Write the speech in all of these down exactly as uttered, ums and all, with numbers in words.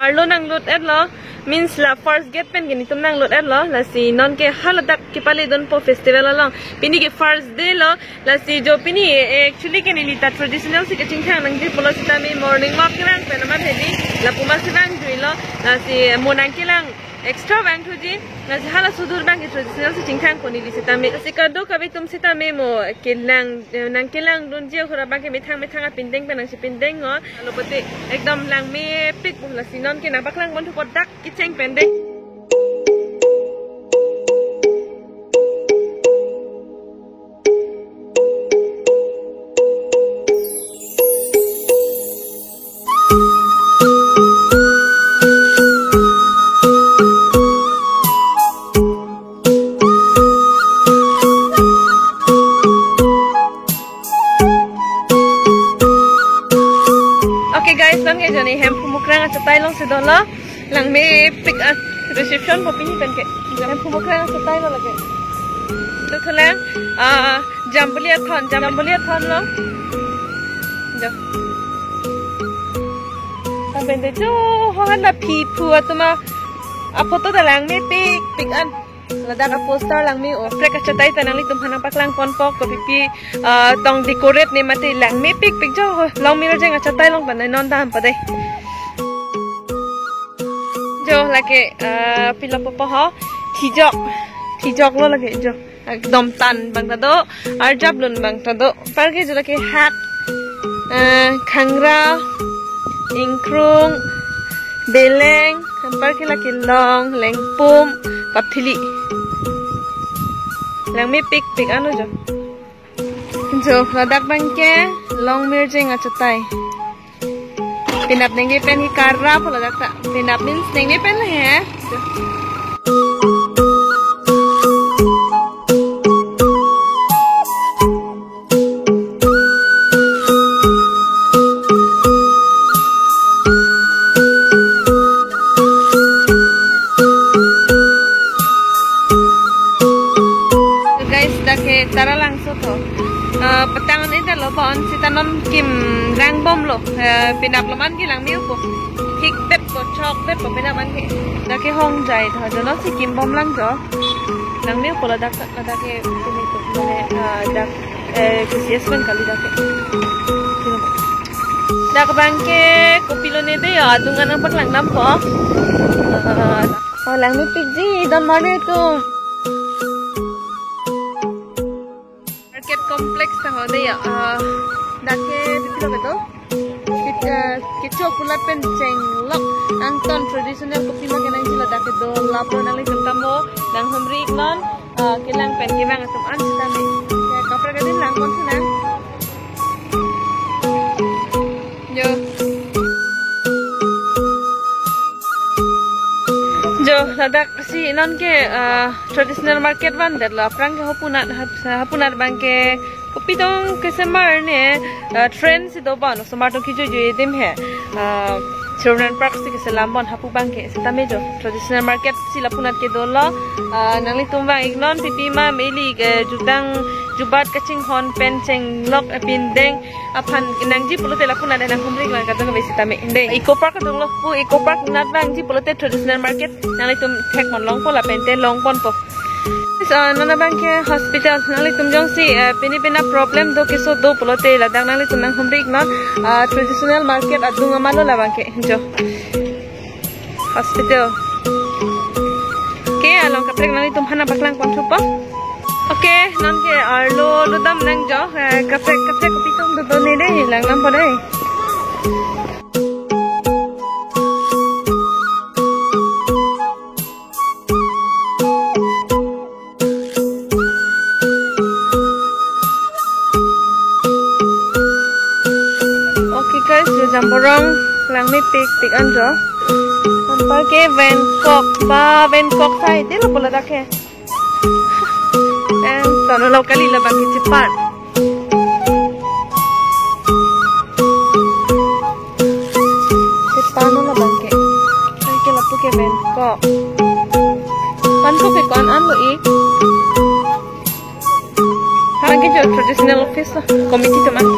Arlo nanglut etlo, means la first gate pen ke netum nanglut etlo, lasi non ke haladak kepale dunpo festival along. Pini ke first day lo, lasi jo pini, eh, actually ke neli ta traditional si kachingthang nangji pulo sitame morning walk kelang pen amat hedi, lapu ma si vangjuilo, lasi mo nangkelang extra vangthuji, lasi hala sudur abang ke traditional si chingthangpo neli sitame. Lasi kadokave atum sitame mo kelang, eh, nangkelangdunji akhor abang ke methang methang apindeng pen nangchipindeng non. Alo pute ekdom langmepik pu, lasi non ke nangpaklangpon thupo dak kecheng pen dei. Okay guys, non ke joni Hemphu Mukrang achatai alongsi dolo. Langmepik an, reception po pini pen ke. Hemphu Mukrang achatai lo lake. Tu thulang, ah, Jambuli Athon, Jambuli Athon lo. Jo. Lapen dei jo, ho han la phi phu atum a, aphoto ta langmepikpik an. Ladak aposter langme-o. Kaprek achatai ta nanglitum aphan nangpaklangponpo, kopipi, ah, tong decorate ne mate langmepikpik jo. Longmirjeng achatai along ta non dampo dei. Jo lake, ah, pilo pupo ho. Thijok. Thijok lo lake jo. Ekdom tan abang ta do. Arjap lun abang ta do. Anparke jo lake hak, eh, khangra, ingkrung, beleng, anparke lake long, lengpum, paphili. Langmepikpik ano jo. Jo, ladak abang ke Longmirjeng achatai. Penap ningje pen hi karap ladak ta. Penap means ningje pen he. Guys, dak ke Taralangso to. Eh, petang an ida lo bon sita non kim rangbomlo. Eh, penap lo man ke langme-opo. Thik bet po, chok bet po penap an ke. Dak ke Hongjai tho, jo non si kimbomlang jo. Langme-opo ladak, ladak ke pini to, mane, ah, dak, eh, K C S pen kali dak ke. Dak abang ke kopilo ne dei ya, adung an nangpaklang dampo. Ah, oh, langmepikji, don mane tum. Market complex ta ho dei ya, ah, dak ke pipilo kedo. Ke-, eh, kecho kulat pen chenglok angton traditional kopima kenangji ladak kedo, lapu nanglitum tamo nanghumri iknon, eh, kelang pen kevang atum an sitame. Ya, kaprek adin langpon sinang. Jo. Jo, ladak si non ke, eh, traditional market vandetlo, aphrang ke hapunat, hap-, hapunat abang ke kopi tong kesemar ne, eh, trend si do bon, osomar tong kejui jui adim he. Eh, children park si keselam bon hapu abang ke, sitame jo traditional market si lapunat kedolo. Eh, nanglitum vang iknon, pipi ma meli ke jutang jubat kachinghon pen chenglok, eh, pindeng aphan nangji pulote lapunat nanghumri lang kadokave sitame. Dei, Eco Park adunglo pu, Eco Park nat vangji pulote traditional market nanglitum thekpon longpo lapen te longponpo. So, non abang ke hospital, nanglitum jongsi, eh, pini pina problem do keso do pulote ladak nanglitum nanghumri iknon, ah, traditional market adung amalo labang ke jo. Hospital. Okay, along kaprek nanglitum aphan nangpaklangpon thupo. Okay, non ke arlo lutdam nang jo, eh, kaprek kaprek kopi tong do do ne dei, lang dampo dei. Okay guys, jo Jamborong langmepikpik an jo. Anparke venkok, ba venkok sai dilo pulo dak ke. Angton lo kali labang ke chepan. Chepan lo labang ke. Anke lapu ke venkok. Venkok ke ko-an an lo ik. Anke jo traditional office lo, committee atum an.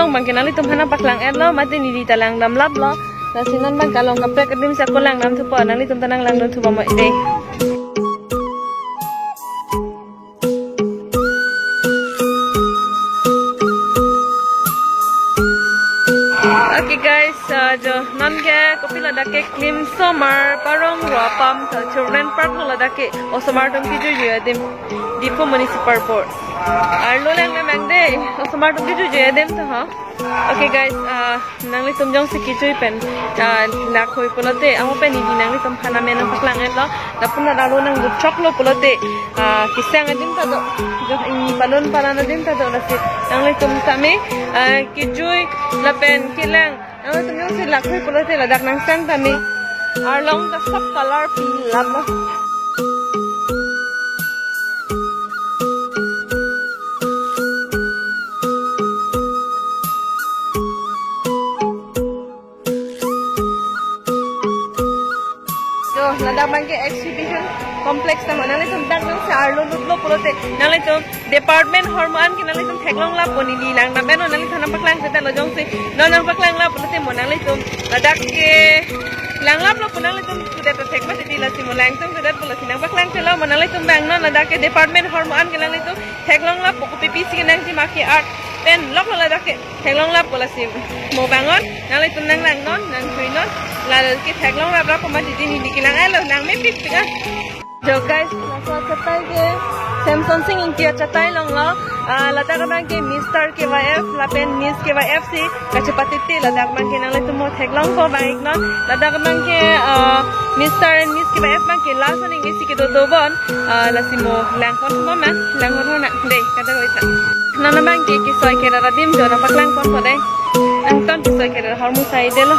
Bangke nanglitum aphan nangpaklang-etlo, mate neli ta langdamlaplo. Lasi non bang kalong kaprek adim si ako langdam thupo, nanglitum ta nanglangdun thupo mo dei. Okay guys, uh, jo non ke kopilo dak ke Klimsomar Parong Ruapam ta Children Park lo ladak ke, osomar atum kejuijui adim, Diphu Municipal Board. Arlo lang memang dei, osomar atum kejuijui adim to ha. Okay guys, uh, nanglitum jongsi kejui pen, ah, lahui pulote, ako pen neli nanglitum aphan amen nangpaklang-etlo. Lapu nat arlo nangduchoklo pulote, ah, kesang adim ta do, jo ingni palun paran adim ta do, lasi nanglitum tame, ah, kejui lapen kelang, nanglitum jongsi lahui pulote ladak nangsang tame. Arlong ta sob color pinlaplo. Jo, ladak bangke exhibition complex tame, nanglitum dak nangsi arlo lutlo pulote, nanglitum department ahormu an ke nanglitum theklonglappo, neli langdam-etlo, nanglitum nangpaklangkledetlo jongsi non nangpaklangla pulote mo nanglitum ladak ke langlaplo pu nanglitum sudet thek mati dei, lasi mo langtongkledetpo, lasi nangpaklangkledetlo mo nanglitum bang non ladak ke department ahormu an ke nanglitum theklonglappo, kopi pisi kenangji ma ke art pen loklo ladak ke theklonglappo, lasi mo bang non nanglitum nanglang non, nangthui non, lake theklonglap rappo mati dei, neli kelang-etlo, nang mepik pik an. Jo guys, laso achatai ke Semson Sing Ingti achatai longlo. Ah, ladak abangke Mister K Y F lapen Miss K Y F si kachepatiti, ladak abangke nanglitum mo theklongpo bang-ik non. Ladak abangke, ah, Mister and Miss K Y F abangke last aning isi kedo dobon. Ah, lasi mo langpon mo ma, langpon mo na. Dei, kada hoita. Non abangke kesoi kerat adim jo nangpaklangponpo dei. Angton kesoi kerat ahormu saidelo.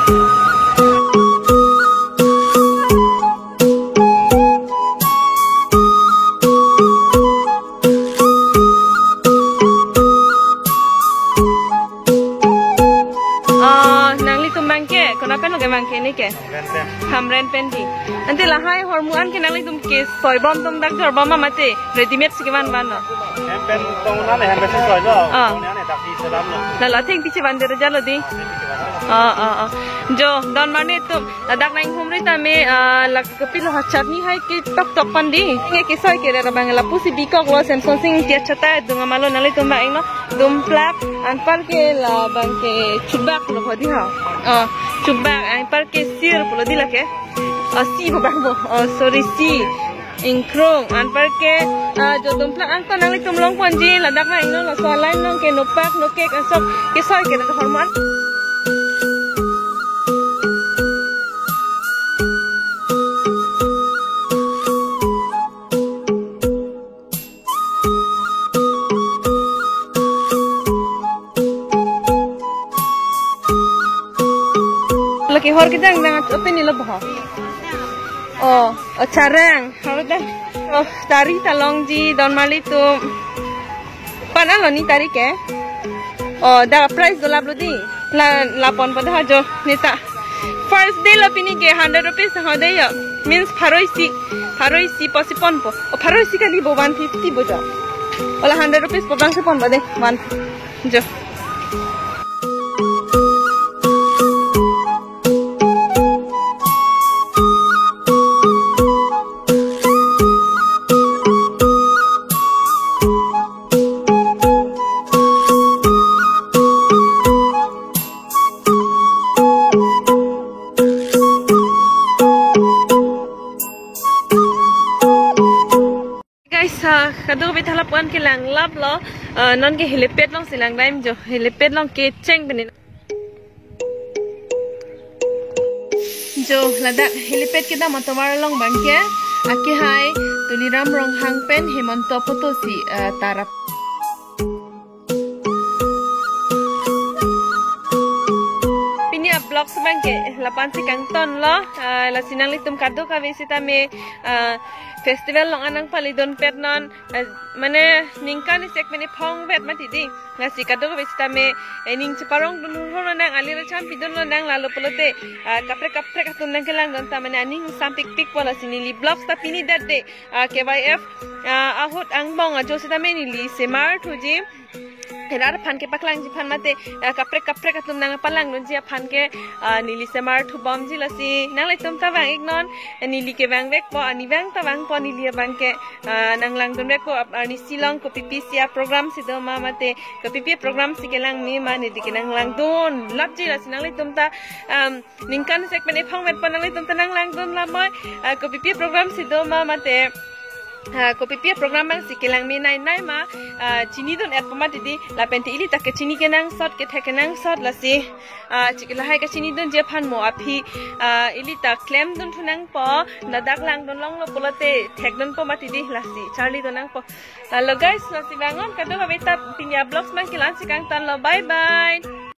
Ah, nanglitum bangke, konat pen lo ke bangke neke? Hamren pen. Hamren pen dei. Ante lahai ahormu an ke nanglitum kesoi bom tong dak jor bom ma mate readymade si kevan vanlo? Hem pen tong nane hem pen si soi lo. Ah. Tong nane dak si sedam lo. Lalo athengpi chevan dere jalo dei. Ah, ah, ah. Jo, don mane tum ladak nang humri tame, ah, lak kopilo ha chutney hai ketok tok pan dei. Nge kesoi kerat abang lapusi bikoklo, Semson Sing Ingti achatai adung amalo, nanglitum bang-ik non. Dumplak, anparke labangke chubak lo ho dei ha. Oh, chubak, anparke sir pulo dei lake. Oh, si pu bang mo. Oh, sorry, si. Ingkrung, anparke, ah, jo dumplak angton nanglitum longponji, ladak nang-ik non, laso aline along ke nopak, nokek, asok kesoi kerat ahormu an. Lake hor kedang dang open ni lo boho. Oh, oh, charang. Hor kedang. Oh, tari ta longji, don mali tum. Pan alo ni tari ke? Oh, dak price dolaplo dei. La, laponpo dah jo, neta. First day lo pini ke hundred rupees ho dei yo. Means pharo isi, pharo isi posi ponpo. Oh, pharo isi kali bo, one fifty bo jo. Ola hundred rupees po bang si ponpo dei. One. Jo. Guys, ah, kadokave ta lapu-an ke langlaplo, ah, non ke helipad along si langdam jo, helipad along kecheng pen. Jo, ladak helipad kedam atovar along abangke, akehai Tuliram Ronghang pen Himanta photo si, ah, tarap. Pini a-vlogs abangke lapu-an si kangtonlo, ah, lasi nanglitum kadokave sitame, ah, festival along an nangpalidunpet non, ah, mane ningkan isi ek mane phongvet mati dei. Lasi kadokave sitame, eh, ning cheparongdun hurhur lonang, alir achampi dun lonang, lalo pulote, ah, kaprek kaprek atum nangkelangdun ta mane aning sampikpikpo, lasi neli vlogs ta pini det dei, ah, K Y F, ah, ahut angbong ajo sitame neli semar thuji. Rat aphan kepaklangji aphan mate, ah, kaprek kaprek atum nangpalangdunji aphan ke, ah, neli semar thubomji lasi nanglitum ta vang-iknon, neli kevang vekpo, ani vang ta vangpo, neli abang ke, ah, nanglangdun vekpo, ap-, arnisi along kopipi si aprogram si do ma mate, kopipi aprogram si kelang me ma neli ke nanglangdun lapji lasi nanglitum ta, um, ningkan sek pen ephong vetpo nanglitum ta nanglangdun lamoi, ah, kopipi aprogram si do ma mate, ah, kopipi aprogram abang si kelang me nai nai ma, ah, chinidun-etpo mati di, lapen te ili ta kechini kenangsot kethek kenangsot lasi, ah, chik lahai kachinidunji aphan mo aphi, ah, ili ta klemdun thu nangpo, ladak langdun longlo pulote thekdunpo mati di lasi charlidun nangpo. Halo guys, lasi vang-non kadokave ta pini avlogs abang ke la-an si kangtonlo, bye bye.